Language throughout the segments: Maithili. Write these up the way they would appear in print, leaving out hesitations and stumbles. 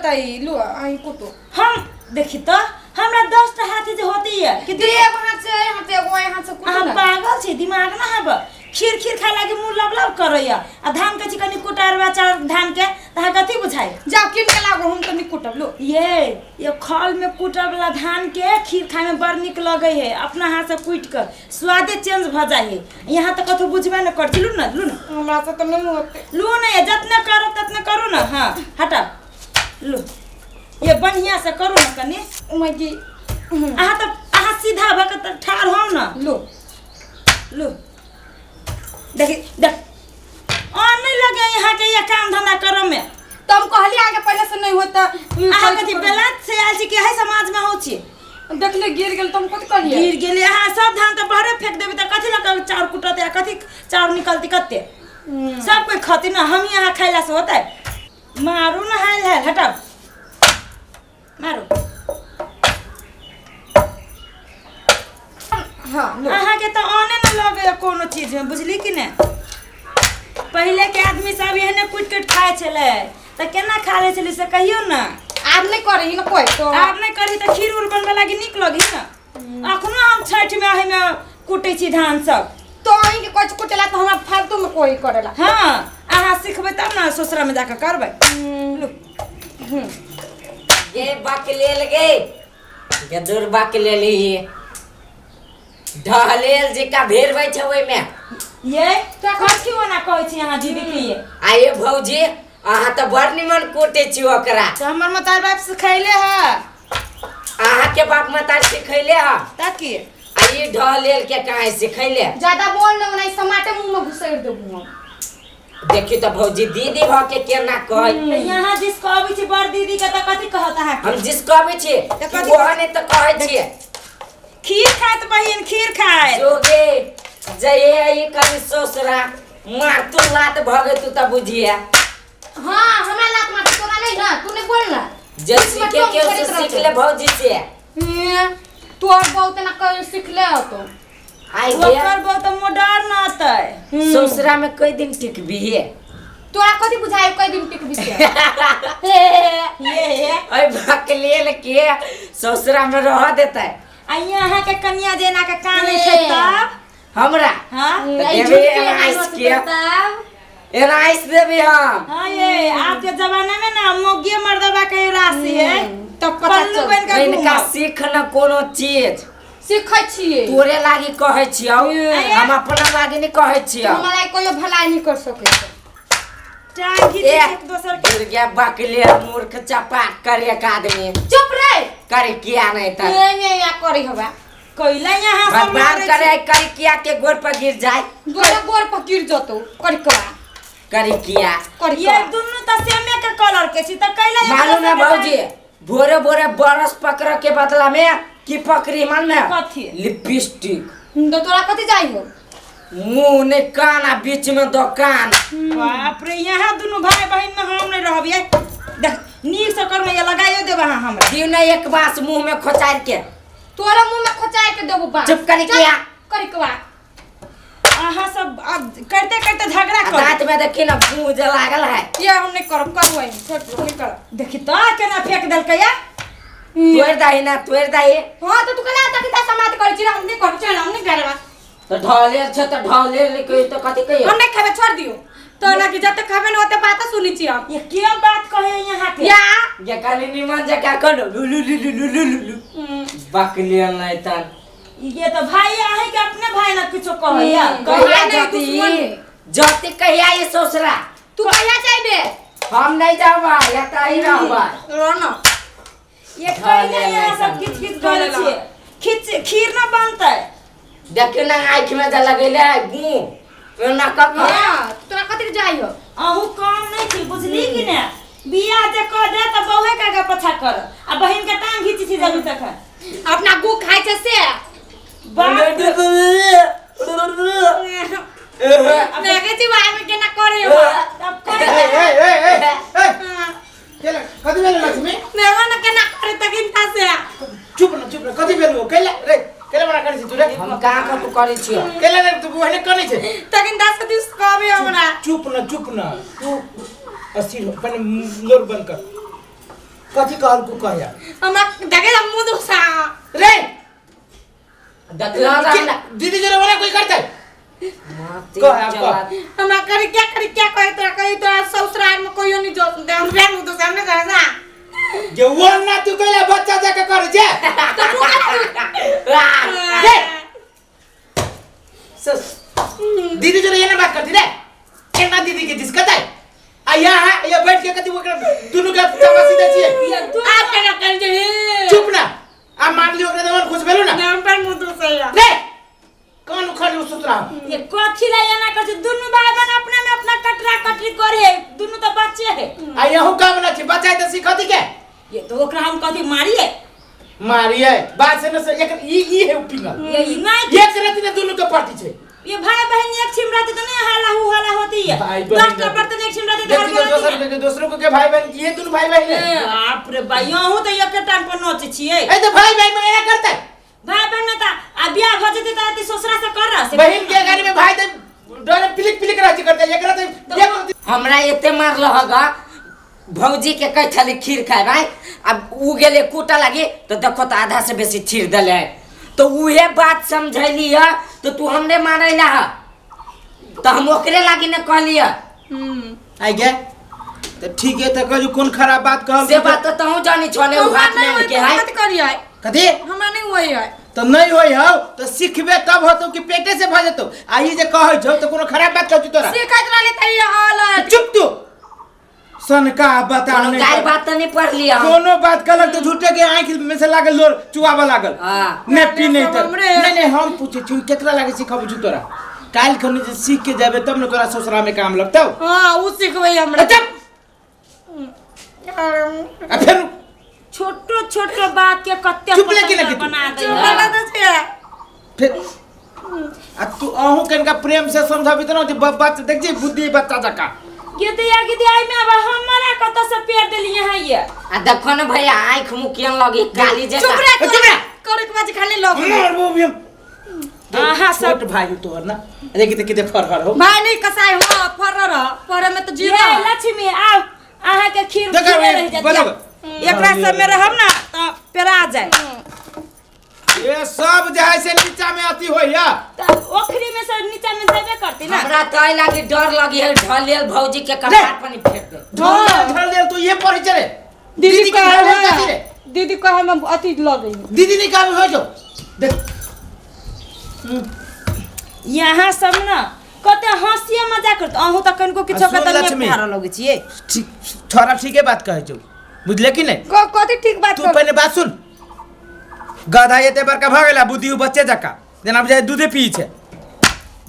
होतै लू अहीं कुटू। हम देखी तो हमरा 10 टा हाथी जे होती है कि दे एगो हाथ से एहि हाथ से एगो एहि हाथ से कुटू अहाँ ना। पागल छी, दिमाग ना हब। खीर खीर खाए लागी मुंह लब लब करैया आ धान के चिकनी कुटारवा चाउर धान के त अहाँ कथी बुझाई? जाओ किन के लागो, हम तो नहीं कुटब लो। ये खल में कुटल वाला धान के खीर खाए में बड़ निक लगे है, अपना हाथ से कुट के स्वादे चेंज भ जाए है। यहाँ तो कथो बुझबे न कर, लू ना लू ना, हमरा से तो नहीं होते। लू ना, ये जतना करो ततना करू ना। हाँ हटा लू, ये बढ़िया से करू ना कनी। उमगी अहाँ तो अहाँ सीधा भ के त ठाढ़ हो ना। लू लू देखी देख और नहीं लगे यहाँ के ये काम धंधा करो में। तो हम कहली आगे पहले से नहीं होता। अहाँ कथी बेलात से आयल छी कि है समाज में हो छी? देखले गिर गेल तो हम कथी करिए? गिर गेले अहाँ सब धान तो बाहरे फेंक देबे त कथी लग चाउर कुटते आ कथी चाउर निकलती कते? सब कोई खती ना, हम यहाँ खाइला से होता है। मारू ना हाल हाल हटाओ मारू। हाँ लो। अहाँ के तो आने न लगे कोनो चीज में, बुझली कि ने? पहले के आदमी सब एहने कुट कुट खाए छले त केना खा ले छली से कहियो ना। आब नहीं करही ना कोई तो। आब नहीं करही त खीर उर बनबे लागी नीक लगी ना। अखनो हम छठ में अहि में कुटै छी धान सब। तो अहीं के कोई कुटेला तो हमरा फालतू में कोई करेला। हाँ अहाँ सिखबै तब ना ससुरा में जाके करबै। लू। ये बाक लेल गे गदुर बाक लेली ढहलेल जेका भेरबै छै ओहिमे। ये कथी ओना कहै छी अहाँ दीदी के? ये आ ये भौजी अहाँ तऽ बड़ निमन कोटे छी ओकरा। तऽ हमर मतार बाप सिखैले है। अहाँ के बाप मतार सिखैले है? ताकि आ ई ढहलेल के कहाँ सिखैले? ज्यादा बोल न ओना समाटे मुंह में घुसैर देबू हम। देखी तऽ भौजी दीदी भ के केना कहै। तऽ यहाँ जिस कहबै छी बड़ दीदी के तऽ कथी कहत अहाँ? हम जिस कहबै छी तऽ कथी ओहने तऽ कहै छियै। खीर खाइत बहिन खीर खाइत। जोगे जइए ई कभी ससुरा मार तू लात भगे तू तऽ बुझिए। हाँ हमरा लात मार तोरा नहीं ना, तू नहीं बोल ना। जे सीखे के से सीख ले भौजी से। तू और बहुत ना कर सीख ले तो। आई गया। ओकर बहुत मॉडर्न आतै। ससुरा में कई दिन टिकबी है? तोरा कथी बुझाई कई दिन टिकबी से? ये अरे बकलेल के ससुरा में रह देतै। आ यहाँ के कन्या जेना के कान छै तब हमरा? हाँ तऽ देबे एनाइस के एनाइस देबे हम। हाँ ये आपके जमाना में ना मोगिए मर्दबा के राशि है तब पता पल्लू चल। बन के इनका घूमब। सीख न कोनो चीज। सीखै छियै। तोरे लागी कहै छियौ, हम अपना लागी नहीं कहै छियौ। हमरा लागी कोइयो भलाई नहीं कर सकै छै। टांग घीच ए, एक दोसर के। दुर्गा बकले मूर्ख चपाट करे एक आदमी। चुप रे। करे किया नहीं त? ये ये या करी हवा। कैला यहाँ सब भगवान मारै करे छै। करी किया के गोर पर गिर जाए। गोर गोर पर गिर जतो करी कवा। करी किया। करी ये कवा। दुन्नू त सेमे के कलर के छी त कैला एक मालूम है दोसर के भौजी, भोरे भोरे बरस पकड़ के बदला में की पकड़ी मालूम है? कथी? लिपस्टिक। तो तोरा कथी जाई हो? मुंह ने कान आ बीच में दुकान। बाप रे यहाँ दुनू भाई बहन में हम नहीं रहब। ये देख नीक से करमे ये लगाइयो देब अहाँ हमरा। दियौ ने एक बास मुंह में खोचार के। तोरा मुंह में खोचार के देबो बास। चुप करी किया। करी कवा। अहाँ सब अब करते करते झगड़ा आ कर। दांत में देखी ना मुंह जे लागल है। ये हम नहीं करब, करब नहीं, छोड़ दो, नहीं करब। देखी तो केना फेंक देलकै या? तोड़ दही ना, तोड़ दही। हाँ तो तू कला तक ता समात करै छी, हम नहीं करब, चल हम नहीं करब। तो ढलेल छै तो ढलेल नहीं कहियो तो कथी कहियो? हम नहीं खाबे, छोड़ दियो। तो ना कि जब तक खाबे न ओते बात सुनी छी हम। ये के बात कहे यहाँ के? या। ये खाली निमन जका कनो लु लु लु लु लु लु लु। बकलियल नहीं तन। ये तो भाई आहे के अपने भाई ना किछो कहे या। कहिया भाई नहीं, जति? दुश्मन है। जति कहिया ये ससुरा? तू कहिया जाइबे? हम नहीं जाबा, या त ही रहबा। रह ना। ये कहिया यहाँ सब किच किच करै छियै। खींच खीर ना बनतै। देखियो ना आँखि में जे लगेले है गू। ना कक। हां, तोरा कथि जाई हो? अहू काम नहीं छी बुझली कि ने? बियाह जे क दे त बहुए के आगे पछा कर आ बहिन के टांग घीची छी जब तक। अपना गू खाइ छै से। बाप देखै छी भाई में केना करे हो। तब कर ए ए ए ए ए केला कथी भेल लक्ष्मी? देखो ना केना करे तकिन ता से। चुप ना चुप ना, कथी भेल हो? केला रे केला बड़ा करै छी तू रे? हम का कथु करै छियो? केला रे तू ओहने करै छै? तकिन ता से दिस कहबे हमरा। चुप ना चुप ना, तू अस्थिर हो, पहले लोर बंद कर। कथी कहल को कहया हमरा देखे हम मुंह दुसा रे देखला के- दीदी जरे वाला कोई करते माते कह, चला हमरा करी क्या कहे तोरा कही तोरा ससुराल में कोइयो नहीं जोत दे हमरा मुंह दुसा हमने कहे ना जे वो ना तू कहला बच्चा जाके कर जे तो तू रे सस दीदी जरे ये ना बात करती रे केना दीदी के जिसका है आ यहाँ ये बैठ के कथी ओकरा दुनू के चपासी दै छियै ये तू आप केना कर जे चुप ना आ मान लियो ओकरा देवन खुश भेलू ना नाम पर मुंह दुसा रे कौन उखड़ सुतरा ये कथी ला एना कर छै दुनू भाई बहन अपने में अपना कटरा कटरी करे दुनू तो बच्चे है आ यहू काम ना छी बच्चा त सिखती के ये तो ओकरा हम कथी मारिए मारिए बात से न से एक ई ई है पिंगल ये ई नहीं एक रति ने दुनू के पार्टी छै ये भाई बहन एक छिम रहते तो नहीं हाला हु हाला होती है भाई बहन 10 टा बर्तन एक छिम रहते तो देखी तो हड़बड़ाती दोसर है। के दोसरों के भाई बहन ये दुनू भाई बहन है बाप रे भाई यहूँ तो एक टाइम पर नोचे छियै ए तो भाई बहन में एना करते भाई बहन में तो आ बियाह भ जेतै तऽ अति ससुरा से कर रहा से बहन के गाड़ी में भाई ते डरे पिलिक पिलिक रहै छै करते एकरा ते एक रति हमरा एते मारल हगा भौजी के कह छली खीर खाए भाई अब उ गेले कूटा लागी तो देखो तो आधा से बेसी छीर देले है तो उहे बात समझैली है तो तू हमरे मारैला है तो हम ओकरे लागी ने कहली है आई गया तो ठीक है तो कहू कोन खराब बात कहल से बात तो तहु जानी छने उ हाथ में के है मत करिए कथी हमरा नहीं होई है तो नहीं होई हौ तो सिखबे तब होतो कि पेटे से भ जेतो आ ई जे कहै छौ तो कोनो खराब बात कहै छौ तोरा सिखैत रहले त ई हालत चुप तू सनका बता कोनो नहीं गारि बात तो नहीं पढ़ लिया हम। कोनो बात कहलक तो झूठे के आँख में से लागल लोर चुआबऽ लागल हाँ। नहीं पी नहीं तर हमरे। नहीं नहीं हम पूछे छी केकरा लागे सिखबै छी तोरा काल्हि खनी जे सीख के जेबे तब ने तोरा ससुरा में काम लगतौ हां उ सिखबै हमरा चुप आ फेर छोटो छोटो बात के कते चुप लेके पतंग लगे तू। बना दे चुप वाला तो छियै फिर आ तू अहूँ कनिका प्रेम से समझाबी त न जे बच्चा देख जे बुद्धि बच्चा जकाँ गिदिया गिदिया में अब हमरा कत से पेड़ देलिए हैं ये आ देखो न भैया आँख मुकियन लगी काली चुप जका रे चुप रे। करे के बाद खाली लोग मारबो भी हम अहाँ सब छोट भाई हो तोहर ना अरे किते किते फरहर हो भाई नहीं कसाई हो फरर फरे में तो ये जीरो लक्ष्मी आओ अहाँ के खीर देखो, खीरे रह जात बनाओ। एकरा सब में रहब ना त पेरा जाए ये सब जे है से नीचा में अथी होइया त ओखरी में से नीचा में जेबे करती ना हमरा तो लागी डर लगी है ढलेल भौजी के कपार पर फेंक दे ढल ढल देल तो ये पढ़े चले दीदी के कहे ढल देल कथी रे दीदी कहे में अथी लगे दीदी नहीं काम हो जो देख यहाँ सब ना कते हंसिए मजाक करत अहूँ त कनको किछो आ, सुन के त लक्ष्मी। नहीं फाड़ लगै छियै ठीक थोड़ा ठीके बात कहै छौ बुझले कि नहीं कथी ठीक बात तू पहले बात सुन गधा एते बड़का भऽ गेला बुद्धि उ बच्चे जकाँ जेना बुझाइ दूधे पी छै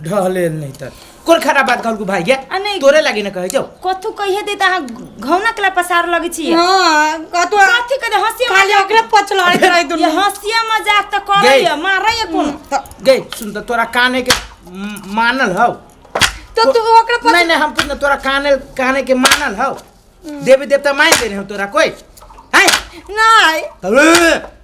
ढहलेल नहीं तऽ कोन खराब बात कहलकू भाई गे आ नहीं। तोरे लागी ने कहै छौ कथू कहिए दे त अहाँ घौना के ला पसार लगै छियै हां कतो कथी के हंसिए खाली ओकरे पचलाइत रही ये दुनू हंसिए मजाक त करैए गई। मारैए कोनो गे सुन तऽ तोरा काने के मानल हौ तो तू ओकरे पच नहीं नहीं हम पूछ तोरा काने काने के मानल हौ देवी देवता मान देने हो तोरा कोई हैं नहीं तब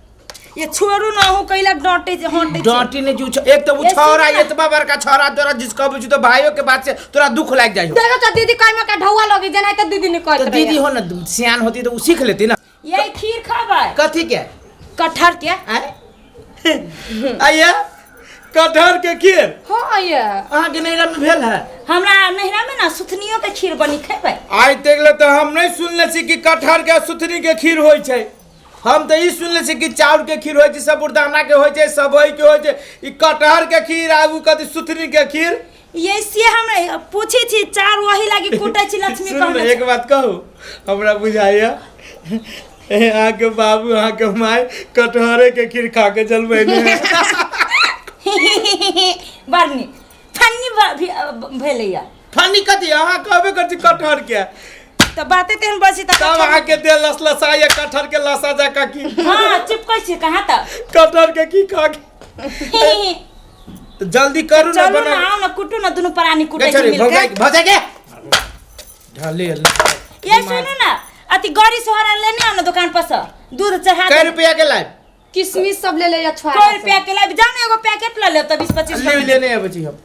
ये छोड़ू न अहूँ कैला डांटे छै हंटे छै डांटी ने जो एक तो वो ये छौरा सुन ना। एतबा बड़का छौरा तोरा जिसको बुझू तो भाइयों के बात से तोरा दुख लाग जाइ हो देखो तो दीदी कहे में का ढौआ लगी जेना त दीदी ने कहत तो दीदी हो ना सियान होती तो वो सीख लेती ना ये खीर खाबै कथी के कटहर के आय आया कटहर के खीर हां ये अहाँ के नैहरा में भेल है हमरा नैहरा में ना सुथनियो के खीर बनी खेबै आइ तक ले तो हम नहीं सुनले छी कि कटहर के सुथनी के खीर होइ छै हम तो ई सुनले छी कि चाउर के खीर होइ छै साबुदाना के होइ छै सबई के होइ छै ई कटहर के खीर आगू कथी सुथनी के खीर ये से हमरा पूछे छी चार वही लागी कूटे छी लक्ष्मी सुन कहने एक बात कहू हमरा बुझाइया अहाँके बाबू अहाँके माय कटहरे के खीर खा के जलमैने है। बड़ नीक फन्नी भेलैया फनी कथी अहाँ कहबे कर छी कटहर के तऽ बाते तेहन बची तऽ तब अहाँके देह लसलसा या कटहर के लसा जा का की हाँ चिपकै छी कहाँ तऽ कटहर के की खा के तो जल्दी करू ना चलू ना बनाओ आउ ना कुटू ना दुनू प्राणी कुटै छी छोरी मिलके भौजाई के ढले ये सुनू ना अथी गरी सोहरा लेने आउ ना दुकान पर से दूध चढ़ा कै दे रुपया के लाइब किशमिश सब ले ले या छुआ कोई रुपया के लाइब जाउ ना एगो पैकेट लऽ लेब तऽ 20 25 ले लेने अबै छी हम